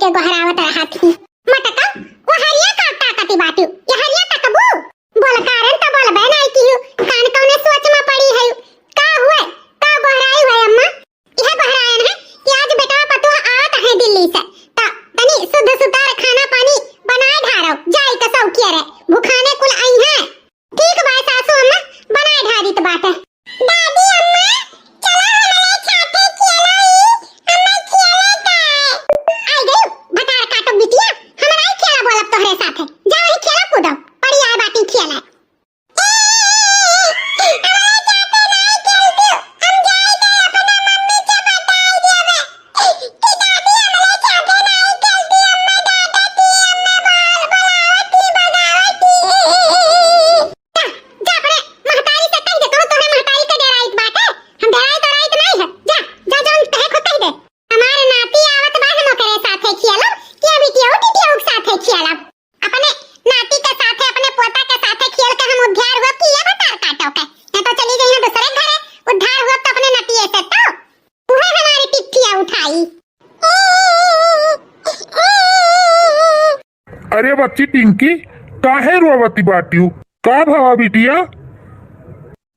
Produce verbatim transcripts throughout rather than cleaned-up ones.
के गोहरावत रहत ही। मटका, ओ हरिया का ताकति बाटू, ये हरिया तकबू? बोल, कारण त बोलबे नाई किहू, कान कौने सोच में पड़ी है? का हुए? का गोहराई हुए अम्मा? यह गोहरायन है कि आज बेटवा पतोह आवत है दिल्ली से, त तनी शुद्ध सुतार खाना पानी बनाए ढारो, जाई के सौकिया रे, भुखाने कुल आई है। ठीक बा सासू अम्मा, बनाए ढारित बाटे। दादी अम्मा, चला हमरे साथे खेलाई, अम्मा खेले का। आई गई भतार काटो बिटिया, हमरा ही खेला बोलब तोहरे साथे। जा वही खेला कूदो, पड़ी आए बाटी खेले। ए, हमरा साथे नहीं खेलतू, हम जाई के अपना मम्मी से बताई देबे कि दादी हमरा साथे नहीं खेलती, अम्मा डांटती, अम्मा बोल, बुलावती, भगावती। जा, जा अपने महतारी से कह दे, कहूँ तोहरे महतारी के डेराइत बाटे, हम डेराइत ओराइत नहीं है। जा, जा जौन कहे को कह दे। हमार नाती आवत बा, हम ओकरे साथे खेलब कि अभी टियऊ टिटियऊ के साथे खेलब? अपने नाती के साथे, अपने पोता के साथे खेल के हम उद्धार हुआ कि ये भतार काटो के? या तो चली गई है दूसरे घरे, उद्धार हुआ तो अपने नातिये से तो। उहे हमारी पिट्ठिया उठाई। अरे बच्ची पिंकी, काहे रोवती बाटियो? का भवा बिटिया?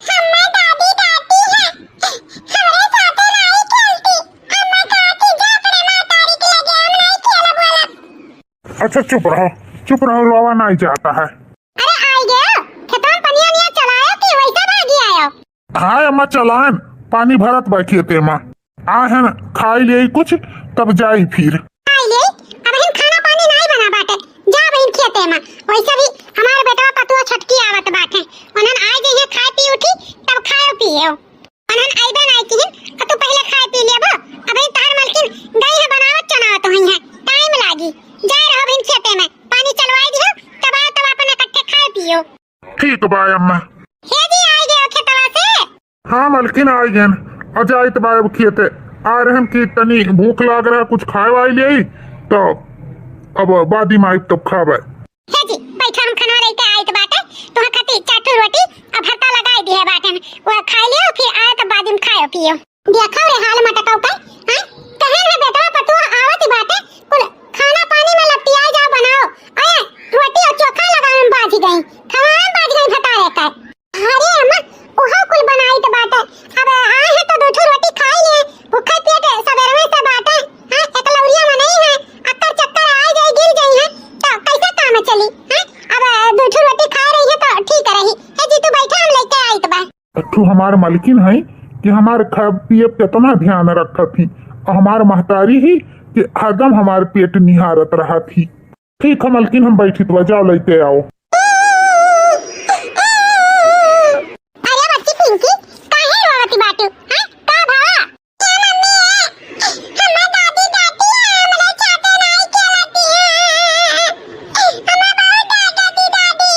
हम्मा दादी डांटी है, हमरे साथे नाई खेलती। अम्मा कहा कि जा अपने महतारी के लगे, हम नाई खेलब बोलब। अच्छा चुप रहो, चुप रहो, रोवा नाई जाता है। अरे आई गयो, खेतवा में पनिया निया चलायो कि वैसा भागी आयो? हाँ अम्मा चलाएन, पानी भरत बा खेते में। आ हन खाई लेई कुछ, तब जाई फिर। खाई लेई? अबहिन खाना पानी नाई बना बाटे। जा बहिन खेते में। वैसे भी हमार बेटवा पतुआ छोटकी आवत बाटे। उन्हन आए जइहे खाए पी उठी, तब खायो पियो। उन्हन आइबे नाई किहिन, आ तू पहिले खाए पी लेबो। अबहिन तहार मलकिन गई है बनावत चुनावत हुई है। टाइम लागी। जाए रहो बहिन खेते में। पानी चलवाई दियो, तब आओ तब अपन इकट्ठे खाए पियो। ठीक बा अम्मा। हे जी, आई गयो खेतवा से? हाँ मलकिन, आई गएन। आ जाइत बा अब खेते। आ रहन कि तनी भूख लाग रहा, कुछ खाए वाए लेई, तो अब बादी में आइब तब खाबे। हे जी, बैठा, हम खनवा लेके आइत बाटे, तुहा खातिर चार ठो रोटी आ भरता लगाई दिहे बाटेन, वो खाई लियो, फिर आए तब बादी में खायो पियो। देखो रे हाल मटकाऊ का, हाँ? कहे रे बेटवा पतुआ आवत बाटे, कुल खाना पानी में लपटिया जाओ बनाओ। अरे रोटी और चोखा लगावे में बाझ गई, खवाए में बाझ गई भतारे का। अरे अम्मा, ओहो कुल बनाइत बाटे। अब आए हैं तो दो ठो रोटी खाई ले, भूखे पेट सबेरवे से बाटे। हाँ, एकलौरिया में नहीं है, अक्कर चक्कर आ जाए, गिर जाई है, तो कैसे काम चली? हाँ, अब दो ठो रोटी खा रही है तो ठीक रही। हे जी, तू बैठा, हम लेके आइत बा। अठू हमार मलकिन है कि हमार खाए पिए पे कितना ध्यान रखत ही, और हमार महतारी ही कि हरदम हमार पेट निहारत रहत ही। ठीक है मलकिन, हम बैठित बा, जाओ लेते आओ। अरे बच्ची पिंकी, काहे रोवती बाटू? हैं? का भवा? ए मम्मी, हमार दादी डांटी है, हमरे साथे नहीं खेलती है। हमें बहुत डांटती दादी।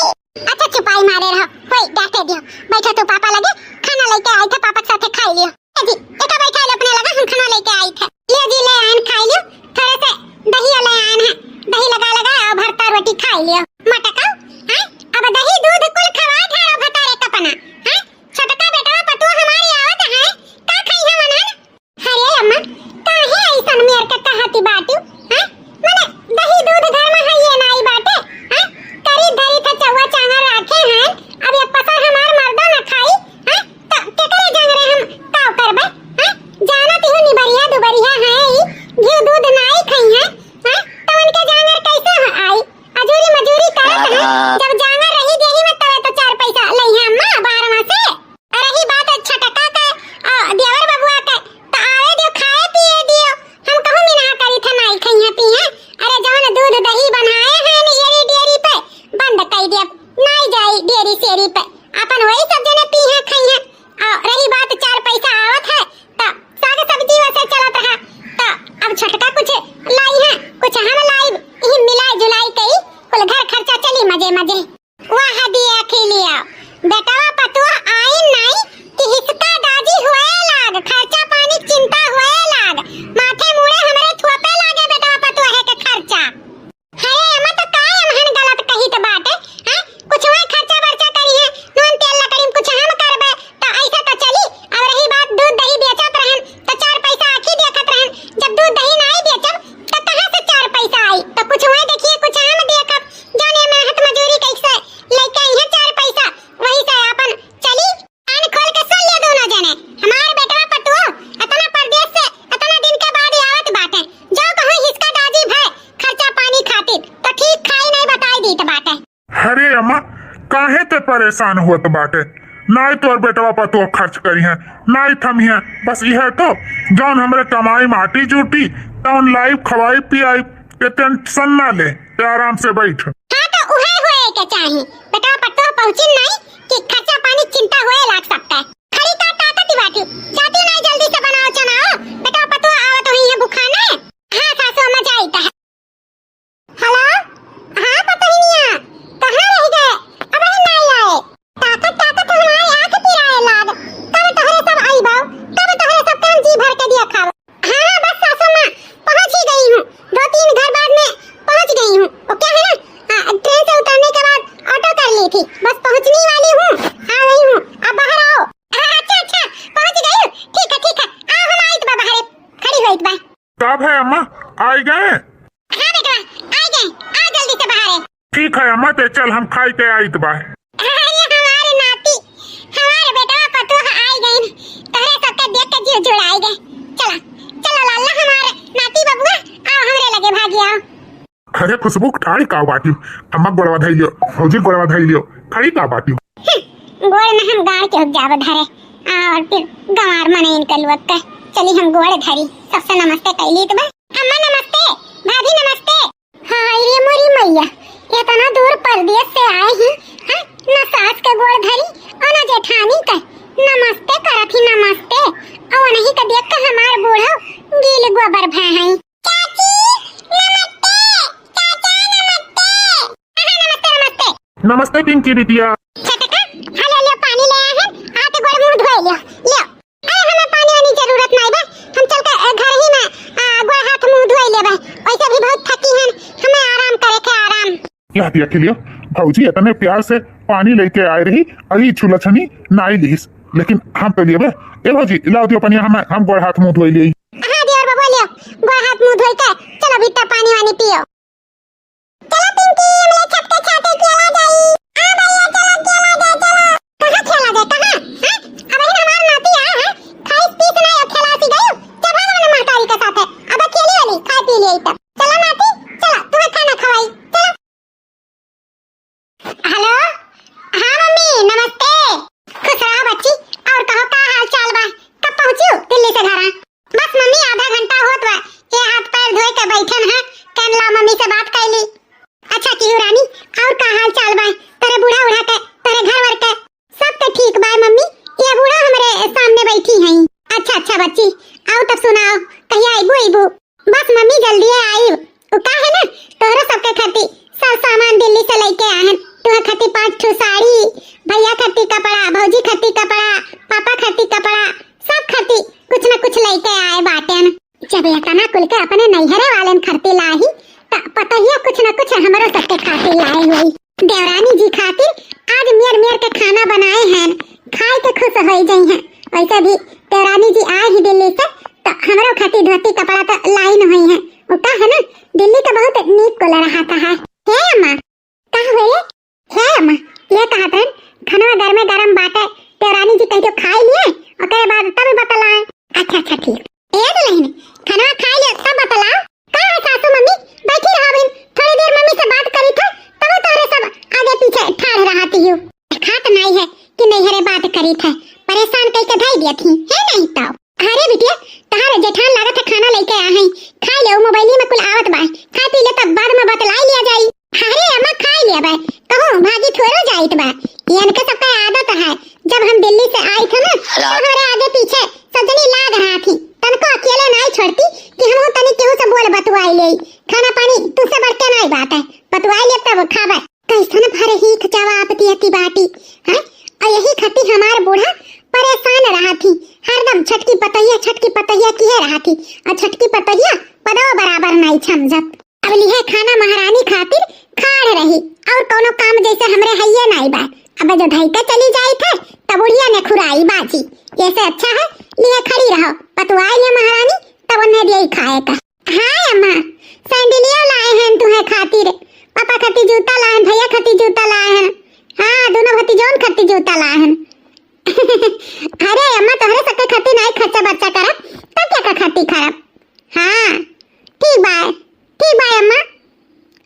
अच्छा चुपाई मारे रहो, होई डांटे दियो। बैठो तू पापा लगे, खाना लेके आई थे, पापा के साथे खाई लियो। ए जी, एका बैठा लो अपने लगा, हम खाना लेके आई थे। लियो जी, ले आयन खाई लियो, थोड़े से दही ले आयन है, दही लगा लगा और भरता रोटी खाई लियो। मटका, हैं? अब दही दूध कुल खवा ठारो भतारे कपना, हैं? छोटका बेटवा पतुआ हमारी आवत है, का खाई है मनन? अरे अम्मा, काहे ऐसन मेर के कहती बाटू, हैं? मने दही दूध घर में है ये नाई बाटे, हैं? करी धरी थे चौवा चांगर राखे हैं, अब ये पसर हमार मर्दो न खाई, हैं? त केकरे जंगरे हम काव करबे, हैं? जानत ही निबरिया दुबरिया है ई, घी दूध नाई खाई है, हैं? त उनके जांगर कैसे हो आई? अजूरी मजूरी करत हैं, जब जांगर रही देही में तबे तो चार पैसा लई है अम्मा बाहर में से। रही बात छोटका के, आ, देवर बबुआ के, त आवे दियो, खाए पिए दियो। हम कहूँ मिनहा करी थे, नाई खइहे पिए। अरे जवन दूध दही बनाए हैं न एरी डेरी पे, बंद कई दिया, नाई जाई डेरी सेरी पे, अपन वही सब जने पिए खइहे। आ, रही बात चार पैसा आवत है, त साग सब्जी वैसे चलत रहा, त अब छोटका कुछ लाई है, कुछ हम लाई, यही मिलाई जुलाई कई कुल घर खर्चा चली मजे मजे। वाह दिया खिलिया, बेटवा पतुआ आइन नाई कि हिसका दाजी हुए लाग, खर्चा पानी चिंता हुए लाग, माथे मुड़े हमरे थोपे लागे बेटवा पतुआ है के खर्चा। अरे अम्मा तो काय अमहन गलत कहित बाटे, हैं? कुछ वह खर्चा बर्चा करी है, नून तेल लकड़ी में कुछ काहे ते परेशान होत बाटे? नाई तोर बेटवा पतोह खर्च करिहैं, नाई थमिहैं। बस इहै तो, जौन हमरे कमाई माटी जूटी, तौन लाइब, खवाई, पियाई, ते tension ना ले, ते आराम से बैठ। हाँ, तो उहै होए के चाही। बेटवा पतोह पहुँचिन नाई कि खर्चा पानी चिंता होए लाग सकता है। खड़ी का ताकत ही बाटी, जाती नाई जल्दी से बनाओ चनाओ, बेटवा पतोह आवत होइहैं भुखाने। हाँ, सासू अम्मा जाई त है। हेलो, हाँ पतोहिनिया, कहाँ रह गए? अबहिन नाई आए। ताकत ताकत हमारे आँख पिराए लाग। कब तोहरे सब आइबो, कब तोहरे सब काम जी भर के दिया खाओ। हाँ, हाँ, बस सासू माँ, पहुँच ही गई हूँ। दो तीन घर बाद में पहुँच गई हूँ। वो क्या है ना, आ, ट्रेन से उतरने के बाद ऑटो कर ली थी। बस पहुँचने वाली हूँ, आ गई हूँ। अब बाहर आओ। हाँ, अच्छा, अच्छा, पहुँच गई हूँ। ठीक है, ठीक है। आ, हम आइत बा बाहरे। खड़ी होइत बा। का भै अम्मा, आइ गए? हाँ बेटवा, आइ गए। आ जल्दी से बाहरे। ठीक है अम्मा, ते चल हम खाई के आइत बा। अरे हमारे नाती, हमारे बेटवा पतोह आइ गइन। तोहरे सबके देख के जीव जुड़ाइ गए। चला, चला लाला हमारे नाती बबुआ, आओ हमरे लगे भागी आओ। अरे खुशबू, ठाड़ी का बाटी? अम्मा गोड़वा धइ लियो, भौजी गोड़वा धइ लियो, खड़ी का बाटी? हम्म, गोड़ में हम गाड़ के उठ जावे धरे, और फिर गंवार मने इनके लोग के। चली हम गोड़ धरी, सबसे नमस्ते कैली तो बा। अम्मा नमस्ते, भाभी नमस्ते। हाय रे मोरी मैया, इतना दूर परदेस से आए हैं, हैं? ना सास के गोड़ धरी और ना जेठानी के। नमस्ते करत ही नमस्ते। और नहीं के देख के हमार बूढ़ा गील गोबर भय हैं। चाची, नमस्ते। चाचा, नमस्ते। हाँ, नमस्ते, नमस्ते। नमस्ते, पिंकी बिटिया। छोटका, हाँ, ले, ले, पानी ले आए हैं। आके गोड़ मुंह धोए लियो, लियो। अरे, हमें पानी वानी जरूरत नहीं बा। हम चल के, अ, घर ही में, अ, गोड़ हाथ मुंह धोए लेबे। वैसे भी बहुत थकी हैं, हमें आराम करे के आराम। यह दिया के लियो, भौजी इतने प्यार से पानी लेके आए रही, अई छुलछनी नाई लिहिस, लेकिन हम तो लेबे। ए भौजी, लाओ दियो पनिया, हम, हम गोड़ हाथ मुंह धोए लियो। हाँ देवर बबुआ, लियो, गोड़ हाथ मुंह धोई के चलो भीतर पानी वानी पियो। चलो पिंकी, हमले छत के छाते खेला जाई। हाँ भैया, चलो खेला जाए, चलो। कहाँ खेला जाए, कहाँ? हाँ? अबहिन हमार नाती आए हैं, खाइस पीस नाई और खेला सी गई। चल भाग अपने महतारी के साथे। अब खेली वाली, खाए पी लिया तब। चलो नाती, चलो, तुम्हें खाना खवाई, चलो। हेलो, हाँ मम्मी, नमस्ते। खुश रहो बच्ची, और कहो का हाल चाल बा? कब पहुँची दिल्ली से घरा? बस मम्मी, आधा घंटा होत बा, ये हाथ पैर धोए के बैठन है, कहन ला मम्मी से बात कैली। अच्छा किहू रानी, और का हाल चाल बा? तोरे बूढ़ा उढ़ा के, तोरे घर वर के? सब तो ठीक बा मम्मी, ये बूढ़ा हमरे सामने बैठी हैं। अच्छा, अच्छा बच्ची, आओ तब सुनाओ, कहिया आइबू, आइबू? बस मम्मी, जल्दी आइब। उ का है ना, तोहरो सबके खातिर सब सामान दिल्ली से लेके आए हैं। तुहे खातिर पाँच ठो साड़ी, भैया खातिर कपड़ा, भौजी खातिर कपड़ा, पापा खातिर कपड़ा, सब खातिर कुछ न कुछ लेके आए बाटेन। जब एतना कुल के अपने नैहरे वालेन खातिर लाही, त पतोहिया कुछ न कुछ हमरो सबके खातिर लाए होई। देवरानी जी खातिर आज मेर मेर के खाना बनाए हैं, खाए के खुश होई जइहैं। वैसे भी देवरानी जी आए ही दिल्ली से, त हमरो खातिर धोती कपड़ा त लाई न होइहैं। उ का है ना, दिल्ली का बहुत नीक कुल रहत है। हे अम्मा, का होए? हे अम्मा, ये कहत रहन, खनवा गरमे गरम बाटे, देवरानी जी कहियो खाए लिए, ओकरे बाद तब बतलाए। अच्छा, अच्छा, ठीक। ए दुल्हन, खनवा खाए लिए, तब बतलाओ। का है सासू मम्मी, बैठी रहो अबहिन, थोड़ी देर मम्मी से बात करी थे, तब तोहरे सब आगे पीछे ठाढ़ रहती हूँ। खात नाई है कि नैहरे बात करी थे, परेशान कई के धई दिया थी, है नहीं तो। अरे बिटिया, तहारे जेठान लागत है खाना लेके आ हैं, खाए ले, मोबाइल में कुल आवत बा, खाए पी ले तब बाद में बतलाई लिया जाई। अरे अम्मा, खाए ले बा, कहूँ भागी थोड़ो जाइत बा, ये इनके सबका आदत है। जब हम दिल्ली से आई थे ना, तो हमारे आगे पीछे सब जनी लाग रहा थी, तनको अकेले नाई छोड़ती कि हम तनी केहू से बोल बतुआई ले, खाना पानी तुझसे बढ़ के नाई बात है, बतुआई ले तब खाबे। कैसन भर ही जवाब दियती बाटी, हैं? और यही खातिर हमार बूढ़ा परेशान रहा थी, हरदम छटकी पतोहिया, छटकी पतोहिया किहे रहा थी, और छटकी पतोहिया पदवा बराबर नाई समझत। अब लिहे खाना महारानी खातिर खाड़ रही, और कोनो काम जैसे हमरे हइये नाई बा। अब जो धई के चली जाई थे, तब बुढ़िया ने खुराई बाजी, ऐसे अच्छा है लिहे खड़ी रहो, पतुआई है महारानी, तब उन्हें दिए खाए का। हाय अम्मा, सैंडलियो लाए हैं तुहे खातिर, पापा खातिर जूता लाए हैं, भैया खातिर जूता लाए हैं, हाँ, दोनों भतीजोन खातिर जूता लाए हैं। अरे अम्मा, तोहरे सबके खातिर नाई खर्चा बर्चा करब, तब क्या का खातिर करब? हाँ, ठीक बाय, ठीक बाय अम्मा।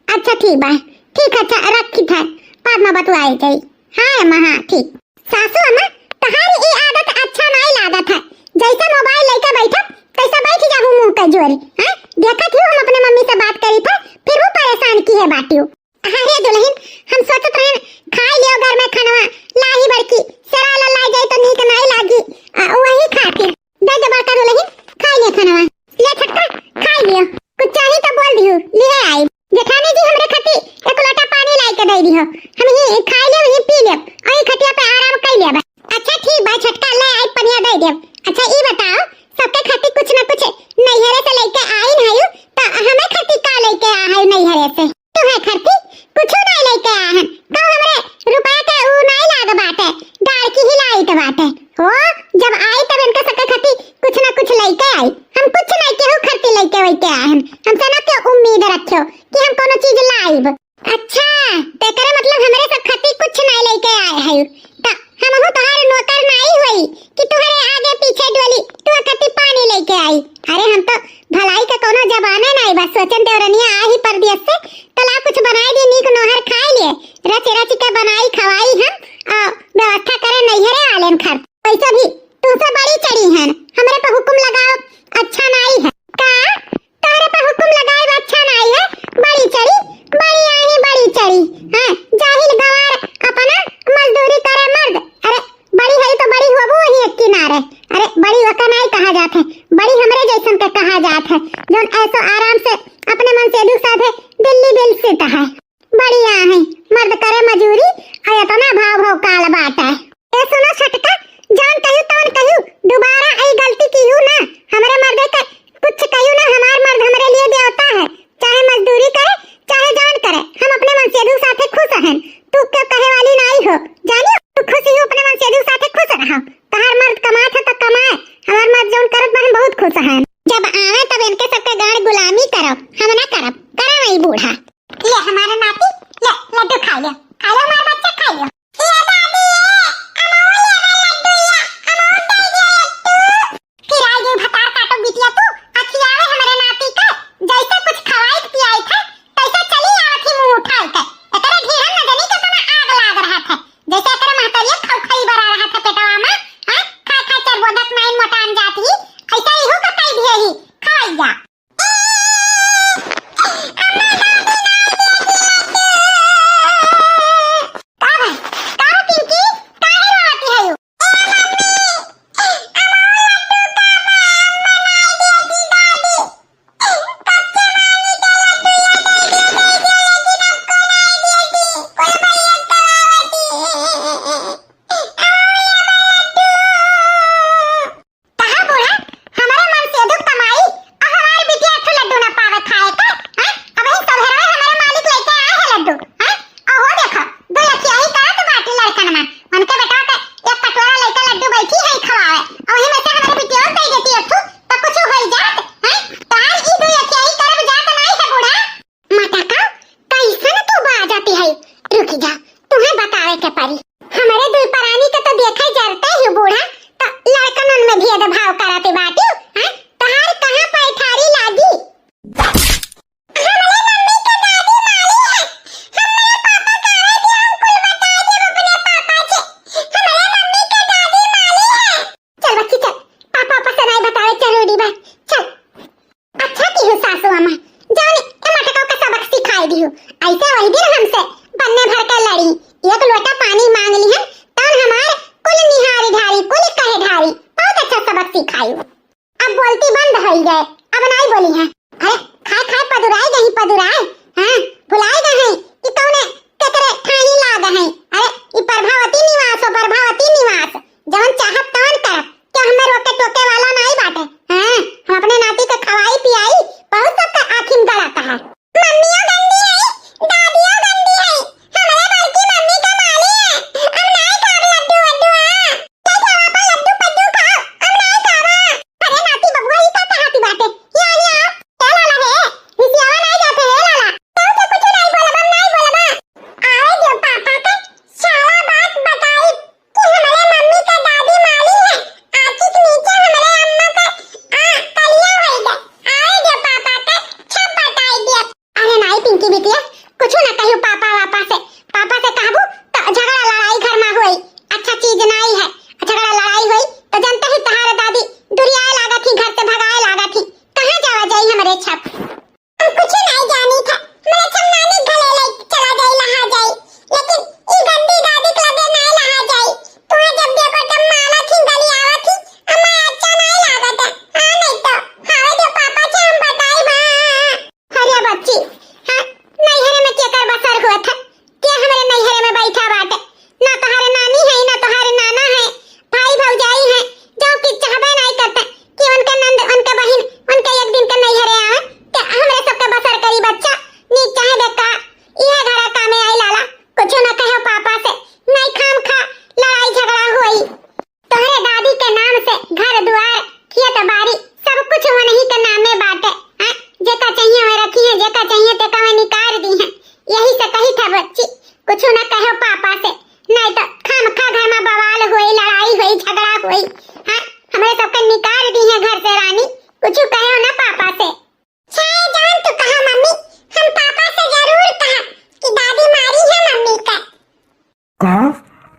अच्छा ठीक बाय, ठीक, अच्छा रखी थे, बाद में बतुआए जाई। हाँ अम्मा, हाँ, ठीक। सासू अम्मा, तहारी ई आदत अच्छा नाई लागत है। जैसे मोबाइल लइके बैठा, तैसे बैठ जाहू मुंह के जोरी। हैं? देखत ही हम अपने मम्मी से बात करी थे, फिर वो परेशान किहे बाटियो। अरे दुलहिन, हम सोचत रहन खाई लियो घर में खानवा, लाही बड़की, सरा ला लाई जाई तो नीक नाई लागी। आ, वही खातिर। दे दे बड़का दुलहिन, खाई ले खानवा। ले छोटका, खाई लियो। कुछ चाही तो बोल दियो, लिहे आई। जेठानी जी, हमरे खातिर एक लोटा पानी लाई के दे दिहो। हम ही खाई लेब, ही पी लेब, और ही खटिया पे आराम कर लेब। अच्छा ठीक बा छोटका, ले आई पनिया दे देब। अच्छा ई बताओ, सबके खातिर कुछ ना कुछ नैहरे से लेके आई नहीं, तो हमें खातिर का लेके आ है नैहरे से? तुम्हें खातिर कुछ नहीं लेके आ हन। का हमरे रुपया के ऊ नहीं लाग बाटे, डाल की ही लाइत बाटे। हो, जब आई तब इनके सबके खातिर कुछ ना कुछ लेके आई। हम कुछ नहीं केहू खातिर लेके वैके आ हन। हमसे ना क्यों उम्मीद रखियो कि हम कोनो चीज लाइब। अच्छा, तेकरे मतलब हमरे सब खातिर कुछ नहीं लेके आए है। त हमहू तोहार नौकर नाई होई कि तुहरे आगे पीछे डोली, तुहरे खातिर पानी लेके आई। अरे हम तो भलाई का कोनो जमाना नाई बा, सोचन देवरनिया आ ही परदेस से, तला कुछ बनाई दी, नीक नोहर खाए लिए, रच रच के बनाई खवाई हम, आ व्यवस्था करे नैहरे आलेन खर। वैसे भी तुमसे बड़ी चढ़ी हन, हमरे पे हुकुम लगाओ अच्छा नाई है का? तोहरे पे हुकुम लगाए अच्छा नाई है, बड़ी चढ़ी, बड़ी आई, बड़ी चढ़ी। हाँ, जाहिल गवार अपना मजदूरी करे मर्द। अरे बड़ी है तो बड़ी होबू वही एक किनारे। अरे बड़ी ओका नाई कहा जात है, बड़ी हमरे जैसन के कहा जात है, जौन ऐसो आराम से अपने मन से दुख साधे दिल्ली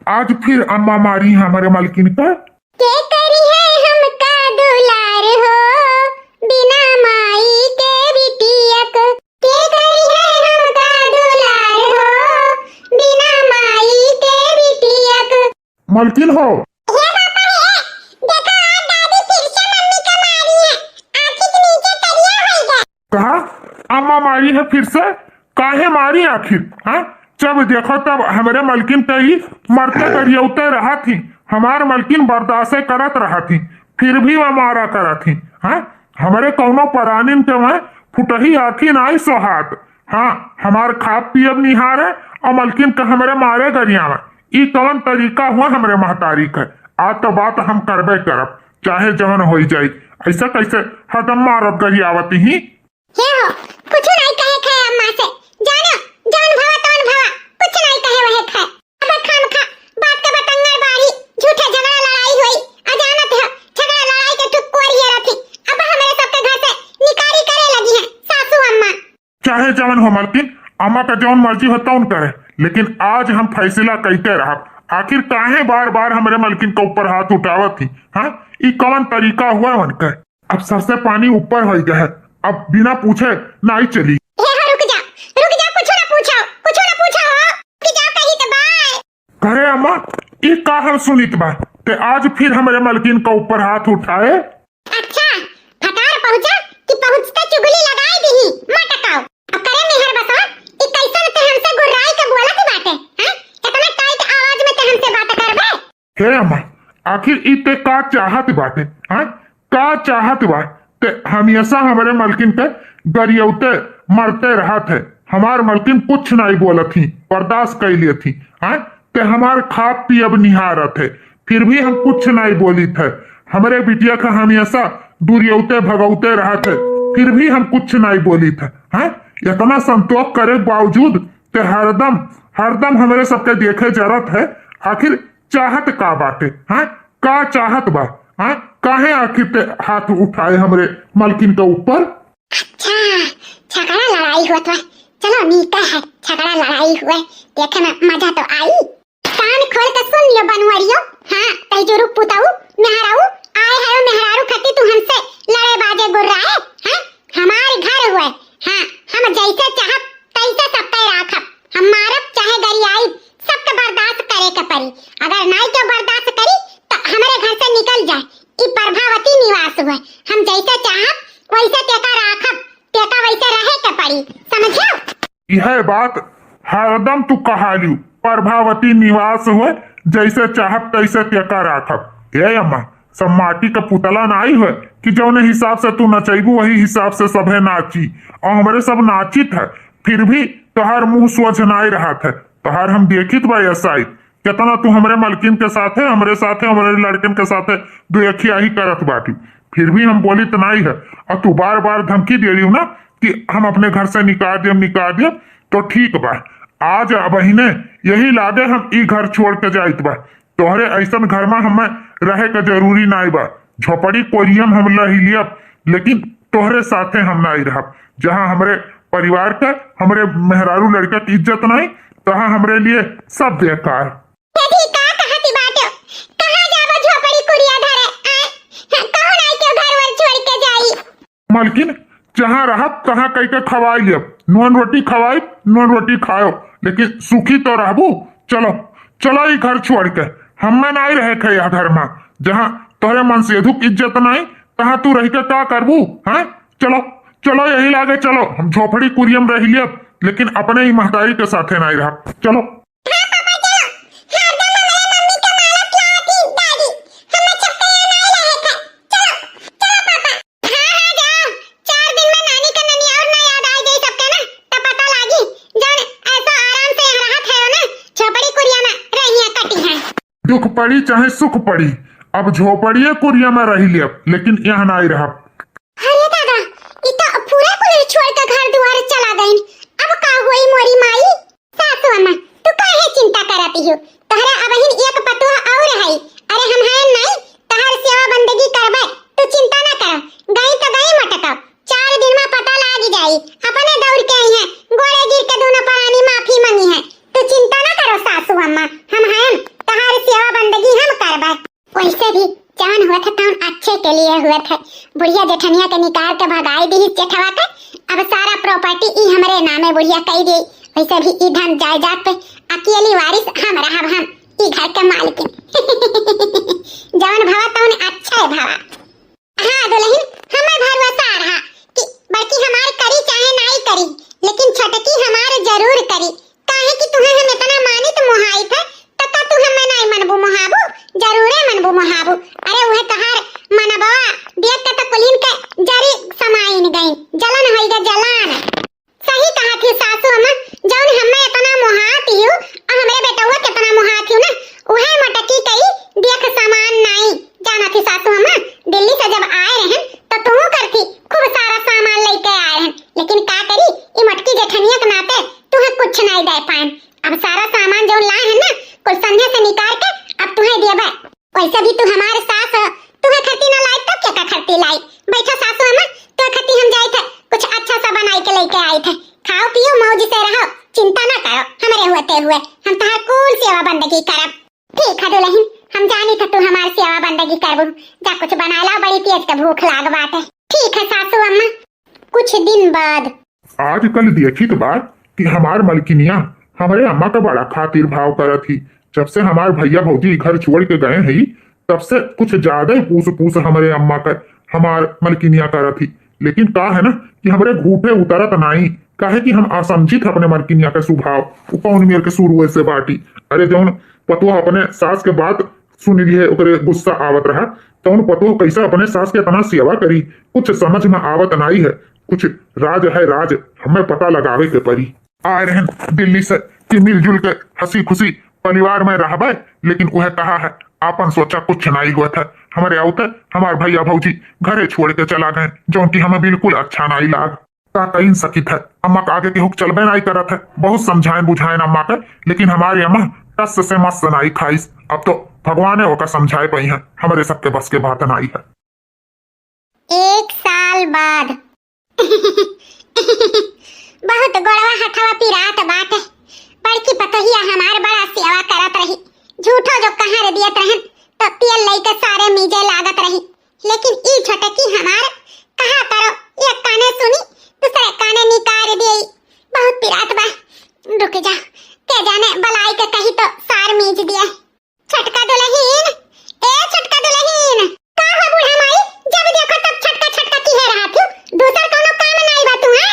आज फिर अम्मा मारी हमरे मलकिन का। के करी है हमका दुलार हो, बिना माई के बिटिया क। के करी है हमका दुलार हो, बिना माई के बिटिया क। मलकिन हो। हे पापा रे, देखा आज दादी फिर से मम्मी का मारी है, आँखी के नीचे करिया होई गए। कहा अम्मा मारी है फिर से? काहे मारी आखिर, हाँ? जब देखो तब हमरे मलकिन के ही मरते गरियौते रहत ही, हमार मलकिन बर्दाश्ते करत रहत ही, फिर भी वह मारा करत ही, हाँ? हमरे कौनो परानिन के वह फुटही आँखी नाई सोहात, हाँ? हमार खाब पियब निहारे और मलकिन के हमरे मारे गरियावे, ई कवन तरीका हुआ हमरे महतारी के? आज तो बात हम करबे करब, चाहे जवन होई जाई। ऐसा कैसे हरदम मारत गरियावत ही? हे हो, कुछ नहीं कहे खाए अम्मा से। जानो, जवन भवा तवन भवा, कुछ नहीं कहे वहे खाए। अब खामखा बात के बतंगड़ बाढ़ी, झूठे झगड़ा लड़ाई होई। अजानत है, झगड़ा लड़ाई के ठुक कोरिए रखी। अब हमरे सबके घर से निकारी करे लगी है सासू अम्मा। चाहे जवन हो मलकिन, अम्मा का जवन मर्जी हो तवन करे, लेकिन आज हम फैसला कइके रहब। आखिर काहे बार बार हमरे मलकिन के ऊपर हाथ उठावत ही? हाँ, ई कवन तरीका हुआ उनके? अब सर से पानी ऊपर हो गया है, अब बिना पूछे नाई चली। हे हो, रुक जा, रुक जा, कुछ ना पूछो, कुछ ना पूछो हो, रुक जा, कही तो बाय। करे अम्मा, ई का हम सुनित बा? ते आज फिर हमरे मलकिन के ऊपर हाथ उठाए? अच्छा, भतार पहुँचा कि पहुँचते चुगली लगाए दीही, मटकाओ। अब करे मेहर बसवा, ई कैसन ते हमसे गुर्राई के बोलत बाटे, हैं? इतना टाइट आवाज में ते हमसे बात करबे? हे अम्मा, आखिर ई ते का चाहत बाटे, हाँ? का चाहत बा? ते हमेशा हमरे मलकिन के गरियौते मरते रहत है। हमार मलकिन कुछ नाई बोलत ही, बर्दाश्त कइ लेत ही, हाँ? ते हमार खाब पियब निहारत है, फिर भी हम कुछ नाई बोलित है। हमरे बिटिया का हमेशा दुरियौते भगौते रहत है, फिर भी हम कुछ नाई बोलित है, हाँ? इतना संतोष करे के बावजूद ते हरदम, हरदम हमरे सबके देखे जरत है। आखिर चाहत का बाटे, हाँ? का चाहत बा, हाँ? काहे आखिर ते हाथ उठाए हमरे मलकिन के ऊपर? अच्छा, झगड़ा लड़ाई हुआ तो चलो नीका है, झगड़ा लड़ाई हुआ, देखे में मजा तो आई। कान खोल के सुन लियो बनवरियो, हाँ, तई जुरुक पुताऊ, मेहराऊ, आए है मेहरारू खती तू हमसे लड़े बाजे गुर्राए, हाँ? हमार घर हुए, हाँ, हम जैसे चाहब तैसे सबके राखब। हम मारब चाहे गरियाई, सबके बर्दाश्त करे के पड़ी। अगर नाई के बर्दाश्त करी, तो हमरे घर से निकल जाए। ई प्रभावती निवास हुए, हम जैसे चाहब, वैसे तेका राखब, तेका वैसे रहे के पड़ी, समझो? यह बात हरदम तू कहालियो, प्रभावती निवास हुए, जैसे चाहब तैसे तेका राखब। ए अम्मा, सब माटी का पुतला नाई हुए कि जौने हिसाब से तू नचैबू, वही हिसाब से सभे नाची। और हमरे सब नाचित है, फिर भी तोहार मुंह सोझ नाई रहत है। तोहार हम देखित बा यसाई, कितना तू हमरे मलकिन के साथे, हमरे साथे, हमरे लड़कन के साथे दुयखियाही करत बाटी, फिर भी हम बोलित नाई है। और तू बार बार धमकी दे रही हो ना कि हम अपने घर से निकाल दियब, निकाल दियब, तो ठीक बा। आज अबहिने यही लागे हम ई घर छोड़ के जाइत बा। तोहरे ऐसन घर में हमें रहे के जरूरी नाई बा। झोपड़ी कोरियम हम रह लियब, लेकिन तोहरे साथे हम नाई रहब। जहाँ हमरे परिवार के, हमरे मेहरारू लड़का के इज्जत नाई, तहाँ हमरे लिए सब बेकार। यदि का कहती बाटे, कहाँ जाबो झोपड़ी कुरिया धरे, आय? हाँ, कहूँ नाई के घर वर छोड़ के जाई। मलकिन, जहाँ रहब, तहाँ कई के खवाई लियब। नून रोटी खवाई, नून रोटी खायो, लेकिन सुखी तो रहबू। चलो, चलो ई घर छोड़ के। हमें नाई रहे खे यह घर में, जहाँ तोहरे मनसेधु के इज्जत नाई, तहाँ तू रह के का करबू, हाँ? चलो, चलो यही लागे चलो, हम झोपड़ी कुरियम रह लियब, लेकिन अपने ही महतारी के साथे नाई रहब। चलो। हाँ पापा, चलो, हरदम हमरे मम्मी के मारत लाती दादी, हमें चक्कर नाई रहे खे। चलो, चलो पापा। हाँ, हाँ, जाओ। चार दिन में नानी का ननियाउर ना याद आ जाई सबके ना, तब पता लागी। जौन ऐसा आराम से यहाँ रहत है ना, झोपड़ी कुरिया में रहिया कटी है। दुख पड़ी चाहे सुख पड़ी, अब झोपड़िए कुरिया में रही लियब, लेकिन यहाँ नाई रहब। अरे दादा, ई तो पूरा कुल छोड़ के घर दुआर चला गईन। अब का होई मोरी माई? सासू अम्मा, तू काहे चिंता करत हो? तोहरा अबहिन एक पतोह और है। अरे हम हैं नहीं, तोहर सेवा बंदगी करबे, तू चिंता ना करो। गई तो गई मटका, चार दिन में पता लाग जाई, अपने दौड़ के आई हैं, गोड़े गिर के दोनों परानी माफी मांगी हैं। तू चिंता ना करो सासू अम्मा, हम हैं, तोह हुआ था तौन अच्छे के लिए हुआ था। बुढ़िया जेठनिया के निकाल के भगाई दी जेठवा के। अब सारा property ई हमरे नामे बुढ़िया कई दी। वैसे भी ई धन जायदाद पे अकेली वारिस हम रहब, हम ई घर के मालकिन। जवन भवा तवन अच्छा है भवा। हाँ दुलहिन, हमें भरोसा रहा कि बड़की हमार करी चाहे नाई करी, लेकिन छोटकी हमार जरूर करी। काहे कि तुहे हम इतना मानित मोहाइत है, त का तू हमें नाई मनबू मोहाबू? जरूरे मनबू मोहाबू। अरे उहे तोहार मनबवा देख के त कुलिन के जरी समाइन गई, जलन होई गे जलन। सही कहत ही सासू अम्मा, जौन हमें इतना मोहात हियो, और हमरे बेटउआ कितना मोहात हियो ना, उहे मोटकी कई देख समान नाई। जानत ही सासू अम्मा, दिल्ली से जब आए रहन, तो तू करती खूब सारा सामान लेके आए रहन, लेकिन का करी, ई मोटकी जेठनिया के नाते तुहे कुछ नाई दे पाएन। अब सारा सामान जौन लाए हैं ना, कुल संध्या से निकाल के अब तुहे देबे। वैसे भी तू हमार सास हो, तुहे खरती ना लाई तब के का खरती लाई? बैठा सासू अम्मा, तुहे खरती हम जाइत है, कुछ अच्छा सा बनाई के लेके आइत है, खाओ पियो मौज से रहो, चिंता ना करो, हमरे होते हुए हम तहार कुल सेवा बंदगी करब। ठीक है दुलहिन, हम जानी था तू हमार सेवा बंदगी करबू, जा कुछ बनाए लाओ, बड़ी तेज के भूख लाग बाटे। ठीक है सासू अम्मा। कुछ दिन बाद। आजकल देखित बा कि हमार मलकिनिया हमरे अम्मा का बड़ा खातिर भाव करत ही। जब से हमार भैया भौजी घर छोड़ के गए हई, तब से कुछ ज्यादा ही पूस पूस हमरे अम्मा का हमार मलकिनिया करत ही। लेकिन का है ना कि हमरे घूठे उतरत नाई, काहे कि हम असमझित अपने मलकिनिया का स्वभाव, उ कौन मेर के शुरू से बाटी। अरे जौन पतोह अपने सास के बात सुन लिहे, ओकरे गुस्सा आवत रहा, तौन पतोह कैसे अपने सास के इतना सेवा करी, कुछ समझ में आवत नाई है। कुछ राज है राज, हमें पता लगावे के परी। आए रहन दिल्ली से कि मिलजुल के हंसी खुशी परिवार में रहबे, लेकिन उहे कहा है, आपन सोचा कुछ नाई हुआ था। हमरे आउते हमार भैया भौजी घरे छोड़ के चला गए, जौन कि हमें बिल्कुल अच्छा नाई लाग। का कइन सकित है, अम्मा का आगे केहू के चलबे नाई करत है। बहुत समझाएन बुझाएन अम्मा के, लेकिन हमारे अम्मा टस से मस नाई खाइस। अब तो भगवाने ओका समझाए पई हैं, हमरे सबके बस के बात नाई है। एक साल बाद। बहुत गोड़वा हथवा पिरात बाटे। बड़की पतोहिया हमार बड़ा सेवा करत रही। झूठो जो कहाँ रे दियत रहन, तो तेल लइके सारे मीजे लागत रही। लेकिन ई छोटकी हमार कहा करो, एक काने सुनी, दूसरे काने निकार देई। बहुत पिरात बा, रुक जा, के जाने बलाई के कही तो सार मीज दिए। छोटका दुलहिन, ए छोटका दुलहिन, का हो बूढ़ा माई, जब देखो तब छोटका छोटका किहे रहत हो, दूसर कौनो काम नाई बा तुहे?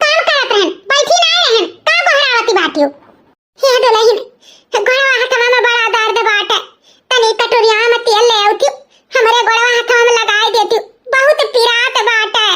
काम करत रहन, बैठी नाई रहन, का गोहरावती बाटियो? हे दुलहिन, गोड़वा हथवा में बड़ा दर्द बाटे, तनी कटोरिया में तेल ले आउती, हमरे गोड़वा हथवा में लगाई देती, बहुत पिरात बाटे।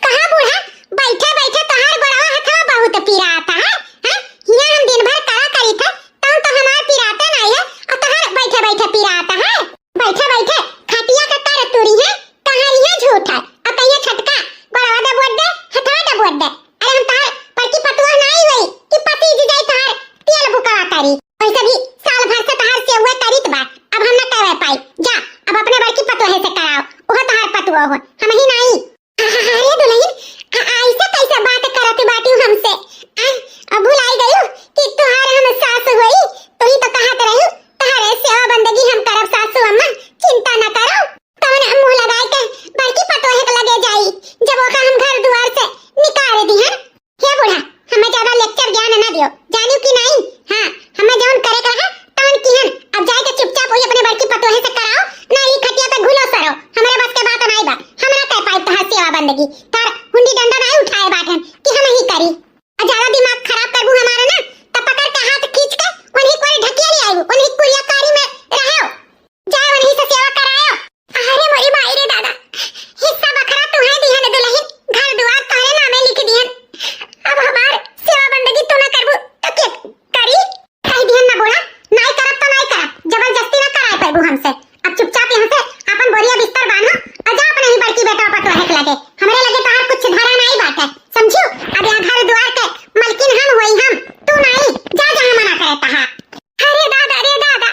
कहा बूढ़ा, बैठे बैठे तोहार गोड़वा हथवा बहुत पिरात है, हैं? हियां हम दिन भर करा करी थे, तब तो हमार पिराते नाई है, और तोहार बैठे बैठे पिरात है। बैठे बैठे खटिया के कर तुरी है, कहाँ ये झूठ है, और कहिए छोटका, गोड़वा दबोट दे, हथवा दबोट दे। अरे हम तोहार बड़की पतोह नाई होई कि पति जी जाई तोहार तेल बुकवा करी। वैसे भी साल भर से तोहार सेवा करीत बा, अब हम न करे पाई। जा, अब अपने बड़की पतोहे से कराओ, ओह तोहार पतोह हो, हम ही नाई। अरे दुलहिन, आ, ऐसे कैसे बात करत बाटियो हमसे? आ, आ, भुलाई गयो कि तोहार हम सास होई, तू ही तो कहत रही, तोहारे सेवा बंदगी हम करब सासू अम्मा, चिंता न करो। तवन मुंह लगाए के बड़की पतोहे के लगे जाई, जब ओका हम घर दुआर से निकाल दिहन। हे बूढ़ा, हमें ज्यादा lecture ज्ञान ना दियो, जानियो कि नहीं? हाँ, हमें जौन करे के रहा, तौन किहन। अब जाए के चुपचाप वही अपने बड़की पतोहे से कराओ, ना ई खटिया पे घुलो सरो, हमरे बस के बात नाई बा, हम ना कर पाई तोहार सेवा बंदगी, तार हुंडी डंडा नाई उठाए बाटन कि हम ही करी। आ ज्यादा दिमाग खराब करबू हमारा ना, तब पकड़ के हाथ खींच के उन्हीं कोरी ढकेल आयु, उन्हीं कुरिया कारी में रहो। जाए उन्हीं से सेवा करायो। अरे मोरी माई रे दादा, हिस्सा बखरा तुहे दिहन दुलहिन, घर दुआर तोहरे नामे लिख दिहन। अब हमार सेवा बंदगी तू ना करबू तो के करी? कही दिहन ना बूढ़ा, नाई करब तो नाई करब, जबरदस्ती ना कराए पाबू हमसे। अब चुपचाप यहाँ से अपन बोरिया बिस्तर बांधो और जा अपने ही बड़की बेटा पतोहे के लगे। हमरे लगे तोहार कुछ धरा नाई बाटे, समझियो? अब यहाँ घर दुआर के मलकिन हम होई हम, तू नाई, जा जहाँ मना करे तहाँ। अरे दादा रे दादा,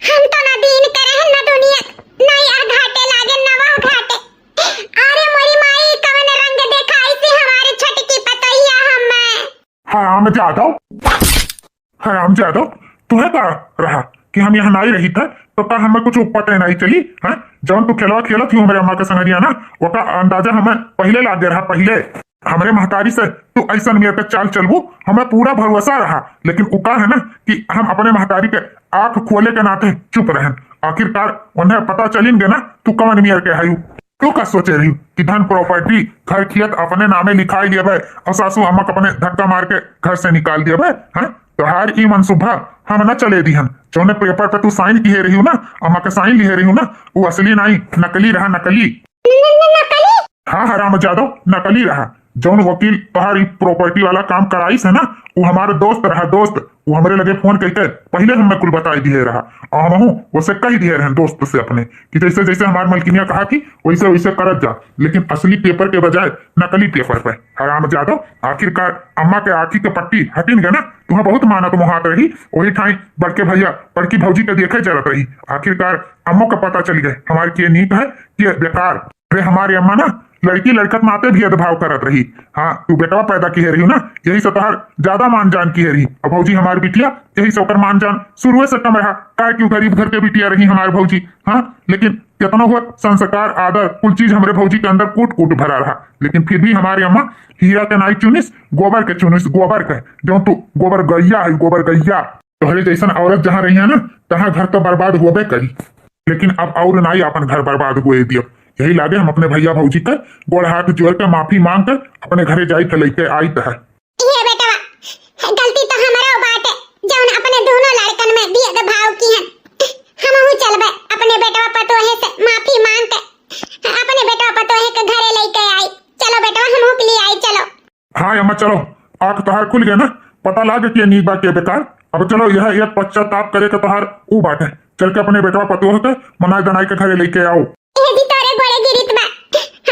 हम तो ना दीन करे हैं ना दुनिया, ना यह घाटे लागे ना वह घाटे। अरे मोरी माई, कवन रंग देखाई से हमारे छोटकी पतोहिया हमें। हराम जादो, हराम जादो, तुहे का रहा कि हम यहाँ नाई रहित है, तो का हमें कुछ पते नाई चली? हाँ, जौन तू खेलवा खेलत ही हमरे अम्मा के संगरिया ना, ओका अंदाजा हमें पहिले लागे रहा, पहिले। हमरे महतारी से तू ऐसन मेर के चाल चलबू, हमें पूरा भरोसा रहा, लेकिन उ का है ना कि हम अपने महतारी के आँख खोले के नाते चुप रहन। आखिरकार उन्हें पता चलिन गे ना, तू कवन मेर के हयू। तू का सोचे रही कि धन property, घर खेत अपने नामे लिखाई लेबे और सासू अम्मा के अपने धक्का मार के घर से निकाल देबे? हाँ, तोहार ई मनसूबा हम न चले दिहन। जौने paper पे तू sign किहे रही ना, अम्मा के sign लिहे रही ना, वो असली नाई, नकली रहा, नकली। न-, न-, नकली? हाँ, हरामजादो, नकली रहा। जौन वकील तोहार ई property वाला काम कराइस है ना, वो हमार दोस्त रहा, दोस्त। वो हमरे लगे phone करके पहिले हमें कुल बताई दिहे रहा। और हमहू उसे कह दिहे रहन दोस्त से अपने कि जैसे जैसे हमार मलकिनिया कहा थी, वैसे वैसे करत जा, लेकिन असली paper के बजाय नकली paper पे। हरामजादो, आखिरकार अम्मा के आँखी के पट्टी हटिन गए ना, तुम्हें बहुत मानत मोहात रही, वही ठाई बड़के भैया, बड़की भौजी के देखे जरत रही। आखिरकार अम्मो के पता चल गए हमार के नीक है, के बेकार। अरे हमारे अम्मा ना लड़की लड़कत माते भेदभाव करत रही। हाँ, तू बेटवा पैदा किहे रही ना, यही से तोहार ज्यादा मान जान किहे रही। और भौजी हमार बिटिया, यही से ओकर मान जान शुरुए से कम रहा, काहे कि उ गरीब घर के बिटिया रही हमार भौजी। हाँ, लेकिन केतनो हो, संस्कार, आदर, कुल चीज हमरे भौजी के अंदर कूट कूट भरा रहा, लेकिन फिर भी हमारे अम्मा हीरा के नाई चुनिस, गोबर के चुनिस, गोबर के। जौन तू गोबर गैया है, गोबर गैया। तोहरे जैसन औरत जहाँ रही है ना, तहाँ घर तो बर्बाद होबे करी। लेकिन अब और नाई अपन घर बर्बाद हुए दियब। यही लागे हम अपने भैया भौजी के गोड़ हाथ जोड़ के माफी मांग के अपने घरे जाइत है, लेके आइत है। ये बेटवा, गलती तो हमारा बाटे, जौन अपने दोनों लड़कन में भेदभाव किहन। हमहू चलबे अपने बेटवा पतोहे से माफी मांग के, अपने बेटवा पतोहे के घरे लेके आई। चलो बेटवा, हमहू के लिए आई, चलो। हाँ अम्मा, चलो, आँख तोहार खुल गए ना, पता लाग के नीक बा के बेकार। अब चलो, यह एक पश्चाताप करे के तोहार ऊ बाटे, चल के अपने बेटवा पतोह के मनाई दनाई के घरे लेके आओ। ए जी, तोरे गोड़े गिरित बा,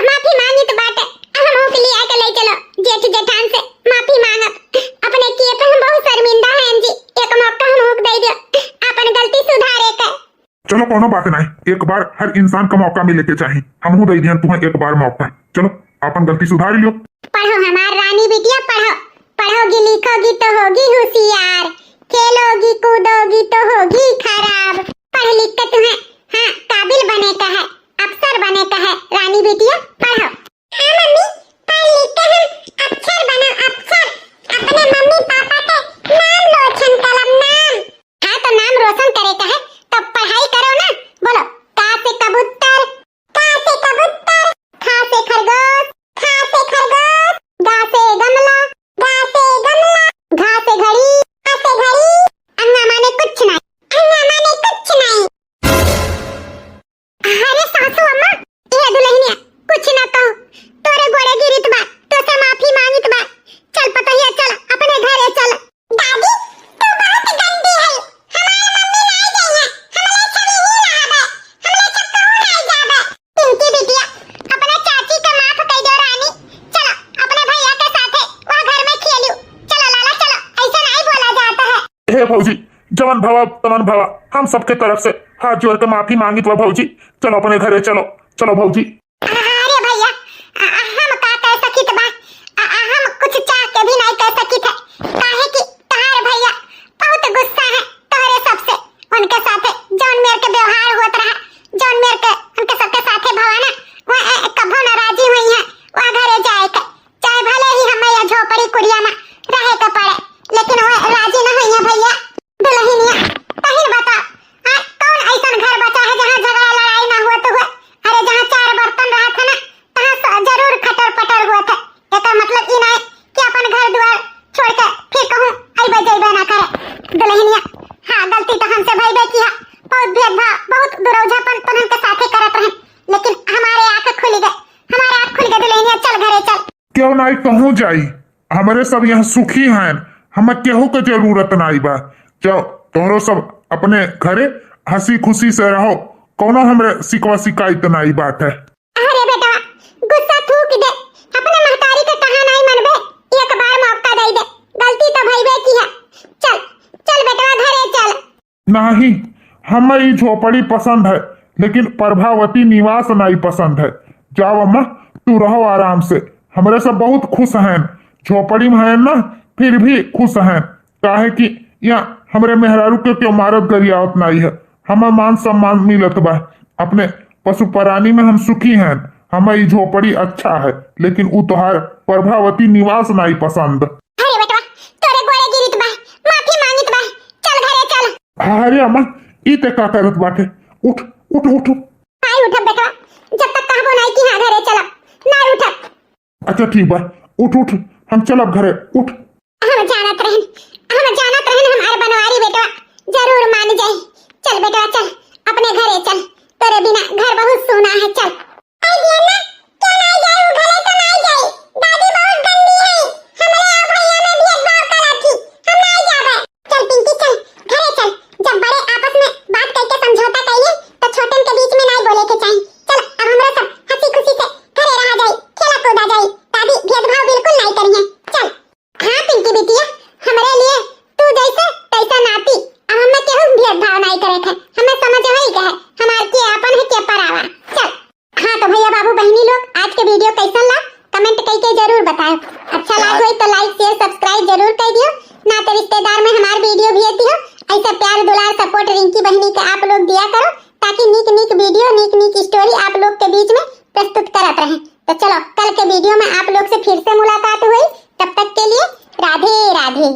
माफी मांगित बाटे, हमहू के लिए आके ले चलो जेठ जेठान से माफी मांगब। अपने किए पे हम बहुत शर्मिंदा हैं जी, एक मौका हमहू के दे दियो अपन गलती सुधारे के। चलो, कोनो बात नहीं, एक बार हर इंसान का मौका मिले के चाही। हमहू दे दिहन तुम्हें एक बार मौका। चलो, आपन गलती सुधार लियो। पढ़ो हमार रानी बिटिया, पढ़ो। पढ़ोगी लिखोगी तो होगी होशियार, खेलोगी कूदोगी तो होगी खराब। पढ़ लिख के तुम्हें, हाँ, काबिल बने का है, अफसर बने का है। रानी बिटिया, पढ़ो। हाँ मम्मी, पढ़ लिख के हम अक्षर बना, अक्षर। अपने मम्मी पापा के नाम रोशन करब, नाम। हाँ, तो नाम रोशन करे का है, तो पढ़ाई करो ना। बोलो, का से कबूतर, का से कबूतर, ख से खरगोश, ख से खरगोश, ग से गमला, ग से गमला, घ से घड़ी, ङ से घड़ी। अन्ना माने कुछ नहीं, अन्ना माने कुछ नहीं। अरे सासू अम्मा, ए दुल्हनिया, कुछ ना कहो, तोरे गोड़े गिरित बा, तोसे माफी मांगित बा। चल पतोहिया, चल, अपने घरे चल। दादी, तू बहुत गंदी है, हमार मम्मी नाई गई है, हमले सब यहीं रहबे, हमले सब कहूँ नाई जाबे। पिंकी बिटिया, अपने चाची के माफ कर दो रानी, चलो, अपने भैया के साथे वह घर में खेलियो। चलो लाला, चलो, ऐसे नहीं बोला जाता है। हे भौजी, जवन भवा तवन भवा, हम सबके तरफ से हाथ जोड़ के माफी मांगित बा भौजी। चलो अपने घरे चलो, चलो भौजी। अरे भैया, अ, अ, हम का कह सकित बा? अ, अ, हम कुछ चाह के भी नहीं कह सकित है, काहे कि तहार भैया बहुत गुस्सा है तोहरे सबसे। उनके साथे जौन मेर के व्यवहार होत रहा, जौन मेर के उनके सबके साथे भवा ना, वह, अ, कभो नाराजी हुई है, वह घरे जाए के। चाहे भले ही हमें यह झोपड़ी कुड़िया में रहे के पड़े, लेकिन वह राजी न हुई है भैया। दुल्हनिया, तहिन बता, आ, कौन ऐसन घर बचा है जहाँ झगड़ा लड़ाई ना हुआ तो हुआ? अरे जहाँ चार बर्तन रहा था ना, तहाँ स-, जरूर खटर पटर हुआ था। एकर मतलब ई ना है कि अपन घर द्वार छोड़ के फिर कहूँ अइबे जइबे ना करे। दुल्हनिया, हाँ, गलती तो हमसे भइबे की है, बहुत भेदभाव, बहुत दुरौझापन तोहन के साथे करत रहे, लेकिन हमारे आँख खुल गए, हमारे आँख खुल गए दुल्हनिया, चल घरे चल। क्यों नाई कहूँ जाई, हमरे सब यहाँ सुखी हैं, हमें केहू के जरूरत नाई बा। जाओ, तोहरो सब अपने घरे हँसी खुशी से रहो, कौनो हमरे शिकवा शिकायत नाई बात है। अरे बेटा, गुस्सा थूक दे, अपने महतारी के कहा नाई मनबे, एक बार मौका दे दे, गलती तो भइबे की है। चल, चल बेटवा घरे चल। नहीं, हमें ई झोपड़ी पसंद है, लेकिन प्रभावती निवास नहीं पसंद है। जाओ अम्मा, तू रहो आराम से। हमरे सब बहुत खुश हैं, झोपड़ी में हैं ना, फिर भी खुश हैं, काहे कि यहाँ हमरे मेहरारू के केहू मारत गरियावत नाई है, हमें मान सम्मान मिलत बा। अपने पशु प्राणी में हम सुखी हैं, हमें ई झोपड़ी अच्छा है, लेकिन उ तोहार प्रभावती निवास नाई पसंद। अरे बेटवा, तोरे गोड़े गिरित बा, माफी मांगित बा, चल घरे चल। अरे अम्मा, ई ते का करत बाटे? उठ, उठ, उठ। नाई उठब बेटवा, जब तक कहबो नाई कि हाँ घरे चल, नाई उठब। अच्छा ठीक बा, उठ उठ, हम चलब घरे, उठ। हम जानत रहन, हम जानत रहन हमार बनवारी बेटवा जरूर मान जाई। चल बेटवा चल, अपने घरे चल, तोरे बिना घर बहुत सूना है, चल। आई दियन्ना, क्या नाई जाई, उ घरे तो नाई जाई। दादी बहुत गंदी है, हमरे और भैया में भेदभाव करत थी, हम नाई जाबे। चल पिंकी चल, घरे चल। जब बड़े आपस में बात करके समझौता कइले तो छोटन के बीच में नाई बोले के चाही। चल अब हमरा सब हंसी खुशी से घरे रहा जाई, खेला कूदा जाई, दादी भेदभाव बिल्कुल नाई करिहे। चल। हाँ पिंकी बिटिया, हमरे लिए तू जैसे तैसा नाती, अब हमें केहू भेदभाव नाई करे के, हमें समझ होई गए, हमार के आपन है के परावा। चल। हाँ तो भैया बाबू बहिनी लोग, आज के वीडियो कैसन ला कमेंट कई के जरूर बताएं। अच्छा लाग होई तो लाइक शेयर सब्सक्राइब जरूर कर दियो। नाते रिश्तेदार में हमार वीडियो भेज दियो। ऐसा प्यार दुलार सपोर्ट रिंकी बहिनी के आप लोग दिया करो, ताकि नीक नीक वीडियो नीक नीक स्टोरी आप लोग के बीच में प्रस्तुत करत रहें। तो चलो कल के वीडियो में आप लोग से फिर से मुलाकात हुई, तब तक के लिए राधे राधे।